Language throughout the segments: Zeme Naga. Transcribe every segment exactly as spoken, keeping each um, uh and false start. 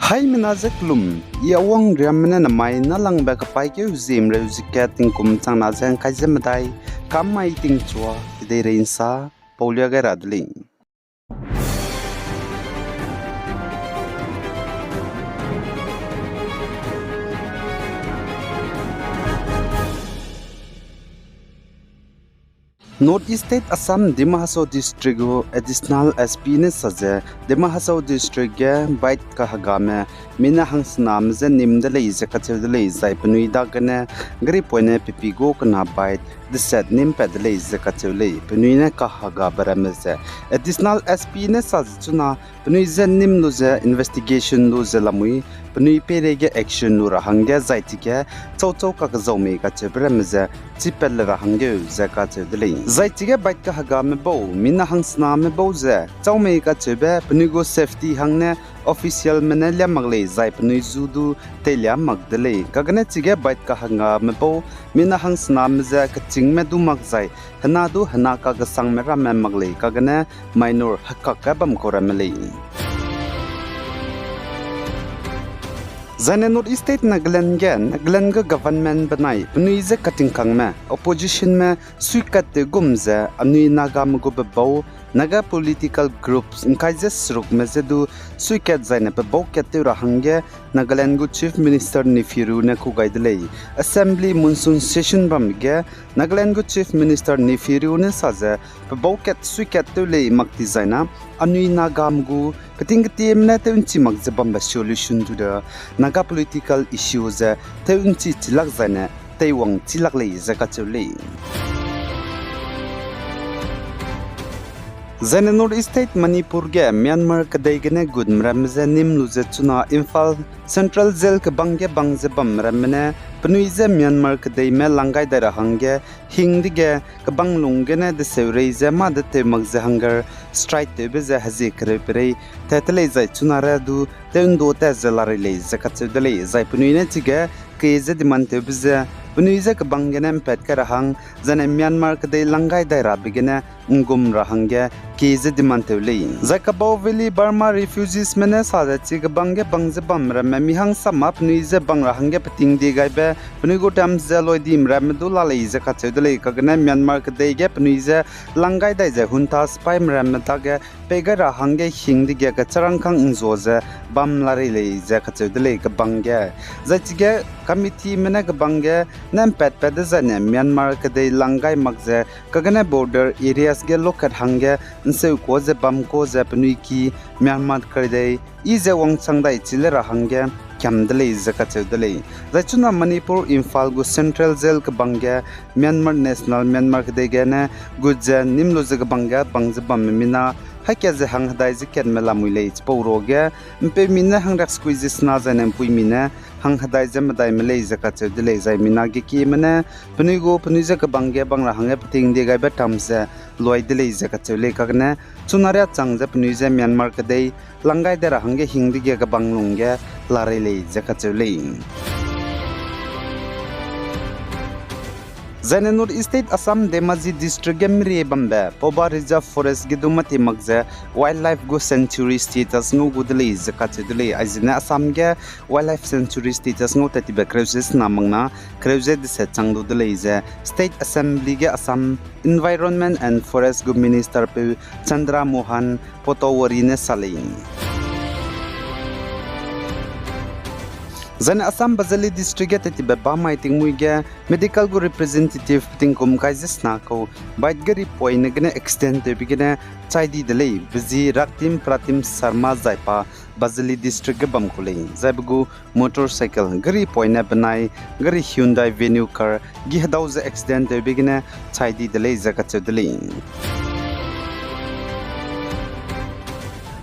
Haimena ze kelum, I Awang Riamme ne namai nâlangbe kapaîkeu Zeme reu ze kat tingkum changna ze ngkai ze medai, kam mai tingchua, kedeirei nsa, paulia gai ra de lei. North East State Assam Dima Hasao District gu Additional S P ne sa ze, Dima Hasao District ge bike kahegame mina hangsename je nîm de lei ze kacheu de lei, zai penui dagene gari poine pepi gu kena bike deset nîm pat de lei ze kacheu lei. Penui ne kahagabe ramme ze Additional S P ne sa ze chuna penui je nîm lu ze investigation lu ze lamui, penui peireige action lu ra hangge zai chige chau chau kakzau mei kacheube ramme ze chipat le ra hangge ze kacheu de lei. Zai chige bike kahegame bau, mina hangsename bau ze chau mei kacheube penui gu safety hangne officialme ne lia mak lei zai penui zu du teilia mak de lei. Kagene chige bike kahegame bau, mina hangsename ze kechîngme du mak zai hena du hena kakesangme ramme mak lei, kagene minor hekak ge bam kau ramme lei. Zaine North East State Nagaland ge, Nagaland gu government benai penui je katingkangme, oppositionme, suikat tew gum ze anui Nagame gu pebau, Naga political groups ngkai ze serukme je du suikat zaine pebau kat tew ra hangge Nagaland gu Chief Minister Neiphiu Rio ne ku gai de lei. Assembly monsoon session bambe ge Nagaland gu Chief Minister Neiphiu Rio ne sa ze pebau kat suikat tew lei mak ti zaina, anui Nagame gu peting ketieme ne tew nchi mak ze bambe solution du de, Naga political issue ze tew nchi chilak zaine teiwang chilak lei ze kacheu lei. Zaine North East State Manipur ge Myanmar kedei gene gutme ramme je nîm lu ze chuna Imphal Central Jail kebang ge bang ze bamme ramme ne penui je Myanmar kedeime lang gai dai ra hangge hing dege kebang lung gene deseurei ze mâ de tew mak ze hunger strike tewbe ze hezie kereu perei tat te lei zai chuna ra du tew ndo tat ze larei lei ze kacheu de lei. Zai penui ne chige kie ze demand tewbe ze penui je kebang gene mpat kai ra hang, zaine Myanmar kedei lang gai dai rabe gene nggum ra hangge kie ze demand tew lei. Zai Kabaw Valley Burma refugeesme ne sa ze chi kebang ge bang ze bamme ramme mi hangsa ma penui je bang ra hangge peting die gaibe penui gu dam ze loi dime ramme du la lei ze kacheu de lei. Kagene Myanmar kedei ge penui je lang gai dai ze junta sipaime ramme dage pei gai ra hangge hing dege kecharangkang nzua ze bam larei lei ze kacheu de lei kebang ge. Zai chige committeeme ne kebang ge ne mpatpat dezaine Myanmar kedei lang gai mak ze kagene border areas ge lokat hangge nseu kuâ ze bam kuâ ze penui ki Myanmar kedei i ze wangchang dai chi le ra hangge kiam de lei ze kacheu de lei. Zai chuna Manipur Imphal gu Central Jail kebang ge Myanmar National Myanmar kedei gene gut ze nîm lu ze kebang ge bang ze bamme mina haika ze hang hedai ze katme lamui lei chipau ruage mpeumi ne hangriak sekui ze sena zaine mpuimi ne hang hedai ze medaime lei ze kacheu de lei. Zai mina gekieme ne penui gu penui je kebang ge bang ra hangge peting die gaibe tam ze loi de lei ze kacheu lei. Kagene chuna riâ chang ze penui je Myanmar kedei lang gai dai ra hangge hing dege kebang lungge larei lei ze kacheu lei. Zaine North East State Assam Dhemaji District ge mirie bambe Poba Reserve Forest ge du mati mak ze wildlife gu sanctuary status ngau gu de lei ze kacheu de lei. Aizene Assam ge wildlife sanctuary status ngau tat tibe kereu ze sena mak na kereu ze deset chang du de lei ze State Assembly ge Assam Environment and Forest gu ministerpeu Chandra Mohan Patowary ne sa lei. Zaine Assam Bajali District ge tat tibe bamai tingmuî ge medical gu representative tingkum kai ze sena kau bike gari poine gene accident tewbe gene chai di de lei. Bezi Raktim Pratim Sharma zai pa Bajali District ge bam ku lei. Zai be gu motorcycle gari poine benai gari Hyundai Venue car gi hedau ze accident tewbe gene chai di de lei ze kacheu de lei.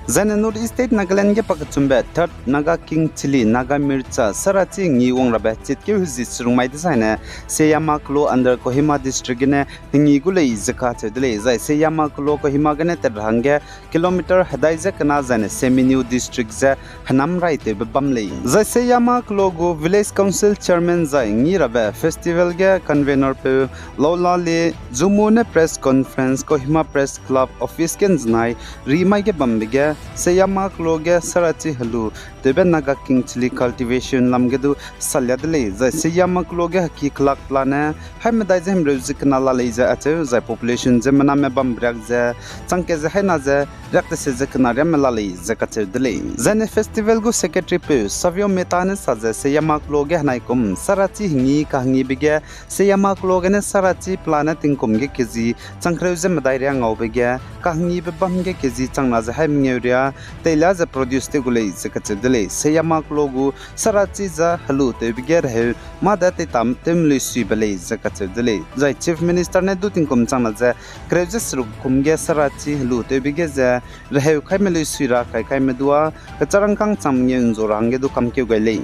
Zaine North East State Nagaland ge pakechumbe Third Naga King Chilli Naga Mircha sarachi ngi wang rabe chitkeu hezi serung mai dezaine Seyama Klo under Kohima District gene hengi gu lei ze kacheu de lei. Zai Seyama Klo Kohima gene tat ra hangge kilometer hedai ze kena zaine Seminyu District ze henam rai tewbe bam lei. Zai Seyama Klo gu Village Council Chairman zai ngi rabe festival ge convenerpeu Laulale Jumu ne press conference Kohima Press Club office ge nzenai rimai ge bambe ge Seyama keloa ge sarachi helu tewbe Naga King Chilli Cultivation lam ge du salia de lei, zai Seyama keloa ge heki kelak pelane haimedai ze himreu ze kena la lei ze acheu, zai population ziemmename bam riak ze changke ze haina ze riak tese ze kena riamme la lei ze kacheu de lei. Zaine festival gu secretary peu Savio Mehta ne sa ze Seyama keloa ge henai kum sarachi hengi kahengibe ge Seyama keloa gene sarachi pelane tingkum ge kezi changkereu ze medai riâ ngaube ge kahengibe bam ge kezi changna ze hai mengeu riâ teilia ze produce tew gu lei ze kacheu de lei. Seyama keloa gu sarachi ze helu tewbe ge reheu mâ de teitam tew melui suibe lei ze kacheu de lei. Zai Chief Minister ne du tingkum changna ze kereu ze seruk kum ge sarachi helu tewbe ge ze reheu kai melui sui ra kai kaime dua kecharangkâng chang mengeu nzu ra hangge du kamkeu gai lei.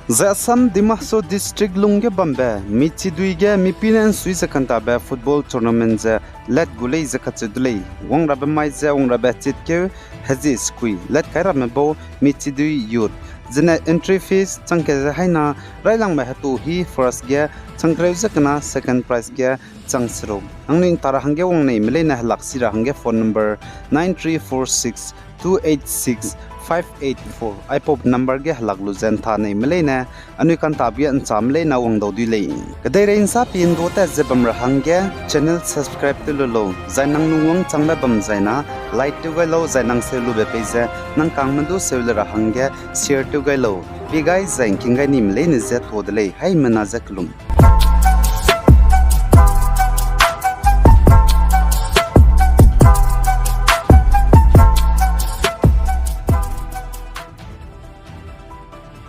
Zai Assam Dima Hasao District lung ge bambe michidui ge mipui ne nsui ze kantabe football tournament ze let gu lei ze kacheu de lei. Wangrabe mai ze wangrabe chitkeu hezie sekui let kai ramme bau michidui youth. Zene entry fees changke ze haina railangbe hetu hi first ge changkereu ze kena second prize ge chang seruk. Nangnui nta ra hangge wang neime leine helak si ra hangge phone number nine three four six two eight six five eight four aipau number ge helak lu ze nta neime leine anui kantabe ge nchame leine wang dau dui lei. Kedeirei nsa pi ndu tat ze bam ra hangge channel subscribe tew lu lau, zai nang lungwang changbe bam zaina like tew gai lau, zai nang seu lube pei ze nang kangme du seu le ra hangge share tew gai lau. Pi gai zai ngking gai nime leine je tuâ de lei, haimena je kelum.